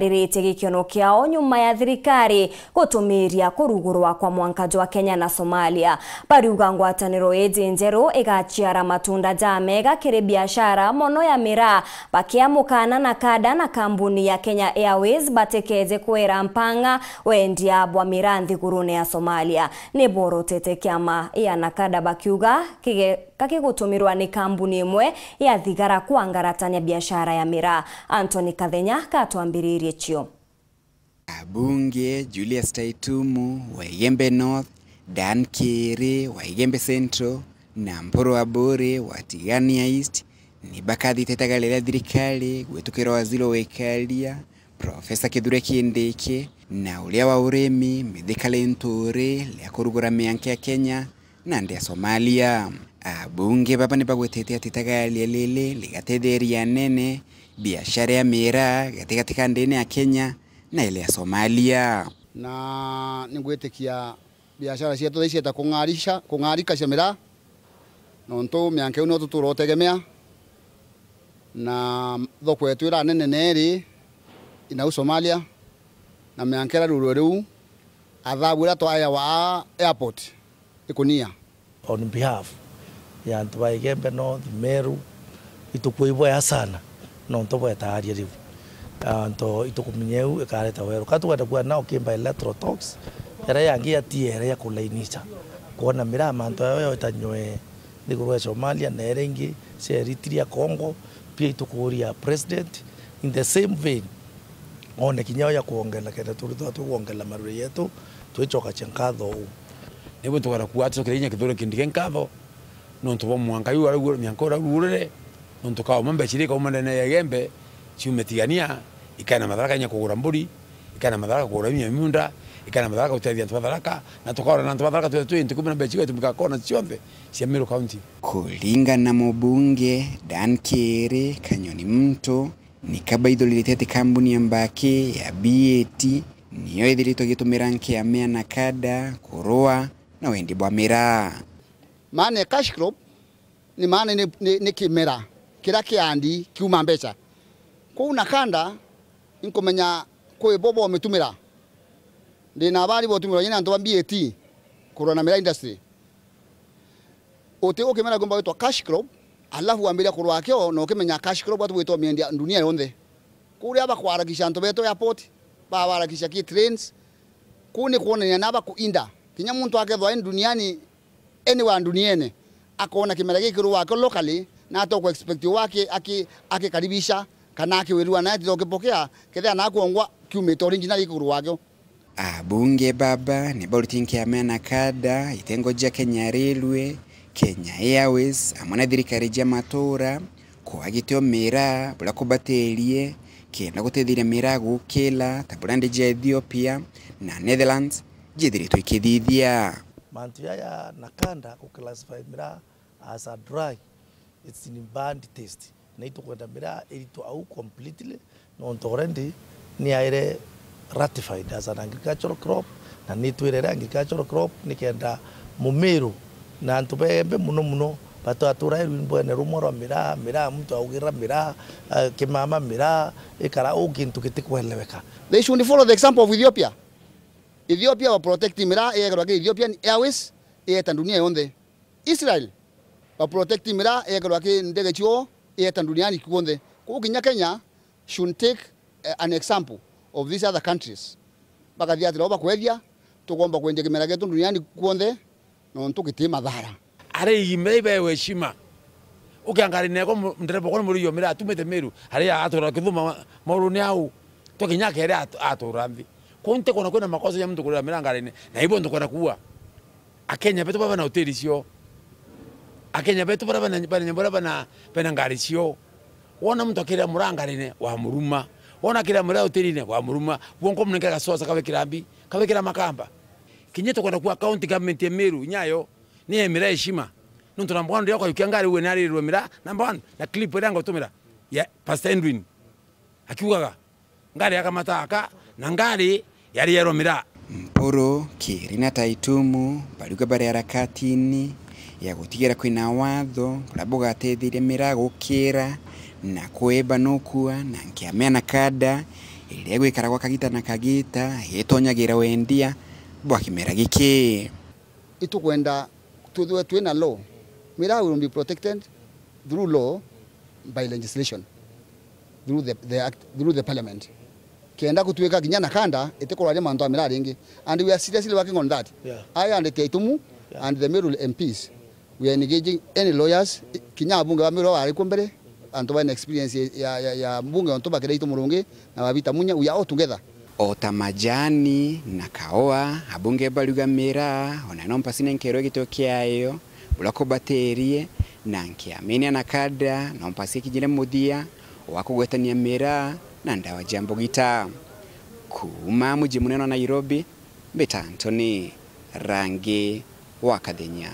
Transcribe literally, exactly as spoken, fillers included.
riritie gikiono kiao nyuma ya thirikari gutumiria kurugurwa kwa mwanka jwa Kenya na Somalia. Bariuga ngwataniro iji njeru igaciara matunda ja mega kiri biashara mono ya miraa, bakiamukana na kada na kambuni ya Kenya Airways batikeje kwira mpang'a wendia bwa miraa nthigurune ya Somalia. Ni borotete kiama ya nakada bakiuga kige-, gakigutumirwa ni kambuni imwe ya thigara kwangaratania biashara ya miraa. Anthony Kathenya katwambiririe cio. Abunge Julius Taitumu wa Igembe North, Dan Kiri wa Igembe Central, na Mpuru Aburi wa Tigania East ni bakathitetaga riria thirikari gwitukira waziri wa wikaria, Profesa Kithure Kindiki, na uria wa urimi, Mithika Linturi, ria kurugura mianka ya Kenya na nthi ya Somalia. Abunge baba ni bagwetete ati itagaria riri rigatetheria nene biashara ya miraa gatigati ka ndene ya Kenya na ile ya Somalia. Na ningwitikia biashara cietu thaa ici cieta kung'arisha, kung'arika cia miraa, nontu mianka iu nio tutura utegemea, na thoko yetu iria nene neeri inau Somalia, na mianka iria rurwe riu, athabu iria twaeawa airport ikunia. On behalf ya antu ba Igembe North, Meru, itukwibwea sana nontu bwetaria riu. Antu itukumenya iu ikareta weru. Ka tukwenda kuona nao kimba electoral talks, ira yangi ya tiere ya kulainisha. Kuona miraa mantu ayo yotanywe nthiguru ya Somalia na ira ingi cia Eritrea, Congo, pia itukuria president in the same vein. One kinya ya kuongela kenda turi twa tukuongela marure yetu, twicokacia nkatho uu. Nibu tukara kuwa tucokere inya Kithure Kindiki nkatho, nontu bwa mwanka yu araugu-, mianka urauguurire, nontu kauma mbeca iria ikauma ndene ya Igembe, ciume Tigania, ikaena Matharaka inya kugura mburi, ikaena Matharaka kugura inya miunda, ikaena Matharaka gutethia antu ba Tharaka, na tukaona na antu ba Tharaka twethe twi ntuku na mbeca iu tumika kona cionthe cia Meru County. Kuringana na mubunge Dan Kiri, Kanyoni Muntu, ni kabaithuriritie ati kambuni ya mbaki ya B A T niyo ithiritwe igitumira nkia mea na kada kurua na wendi bwa miraa. Maana cash crop ni maana ni, ni, ni kimera kiria kiandi kiuma mbeca. Kuu na kanda, inkumenya kwi bo bomitumira. Ndi na abari botumirwa nyina antu ba B A T kurwa na miraa industry. Uti ukimera kumba gwitwa cash crop, alafu wambiria kurwa kio na ukimenya cash crop atu gwitwa miendia dunia yonthe. Kuria bakwarakisha antu betu airport, babarakisha ki trains, kuu ni kuonania na bakuinda. Kinya muntu akethwa e duniani, anywhere duniene, akoona kimera giki ruu wake locally, na atoku expect wake aki-, akikaribisha, kana akiwirua na atithokipokea, kethira na akuongwa kiumite original giki ruu wake. Abunge baba ni bauritie nkiama na kada, itengo jia Kenya Railway, Kenya Airways, amwe na thirikari jia matura, kwagitio miraa buria kubaterie, kenda gutetheria miraa gukila, ta buria ndi jia Ethiopia na Netherlands, jithiritwe ikithithia. Mantu jaya na kanda ku classify miraa as a dry, it's in bad taste. Na itukwenda miraa iritwe au completely, nontu already ni yaire ratified as an agricultural crop, na ni twirere agricultural crop nikenda mumiru na antu ba Igembe muno muno batwatura rwimbo-ene rumwe rwa miraa, miraa muntu augira miraa, eh, kimama miraa, ikara uu kintu gitikweleweka. They should follow the example of Ethiopia. Ethiopia wa protect miraa, igekerwa ki Ethiopian Airways, ieta dunia yonthe. Israel, ba protect miraa, igekerwa ki ndege cio, ieta duniani kuonthe. Kuu kinya Kenya should take, eh, an example of these other countries. Bakathia atira o bakwethia, tukomba kwendia kimera gietu duniani kuonthe, nontu giti mathara. Ari igimera ibewe heshima. Ukiangaria neko mu-, ndereba kwa muri yo miraa atumite Meru, ari atura kithuma maurune au. Tukinya kere at-, atura nthi. Kuu ntikwona kwina makosa ja muntu kurira miraa ngarine, na ibo ntukwenda kuua. Akenya betu baba na hoteli cio. Akenya betu bara bana, bana, bara bana, bana ngari cio. Wona muntu akirira muraa ngarine, wamuruma. Wona akirira muraa hotelini, wamuruma. Gwonko munenge gasosa kabe kirambi, kabe kira makamba. Kinya tukwenda kuwa county government ya Meru, nyayo, ni ya miraa heshima. Nontu number one, ndio kwa yukia ngari uwe ni aririrwe miraa, number one, na clip iria ngotumira, ya Pastor Edwin. Akiugaga, ngari ya kamata aka, na ngari yari yerwa miraa. Mpuru, Kiri na Taitumu bariuga bari harakatini ya gutigira kwina watho buria bugateithiria miraa gukira na kwimba nukua na nkiama na kada iria igwikara gwa kagita na kagita itonyagira wendia bwa kimera giki. Itukwenda twithwe twina law. Miraa will be protected through law by legislation, through the, the act, through the parliament. Kenda gutwika kinya NACADA itikurwaria mantu a miraa ringi. And we are seriously working on that. Yeah. I and Itumu, yeah, and the Meru M Ps, we are engaging any lawyers, kinya abunge ba Meru bari kuo mbere, antu bena experience ya, ya, ya mbunge ontu bakira Itumu rungi na Wabita Munya, we are all together. O ta majani na kaua, abunge bariuga miraa, ona no mpasi nenkerwe gitio kiayo, buria kubatirie, na nkiaminia NACADA no mpasi ikinyire muthia wa kugwetania miraa na ndawa cia mbugita. Kuuma muji munene wa Nairobi, mbita Anthony Rangi wa Kathenya.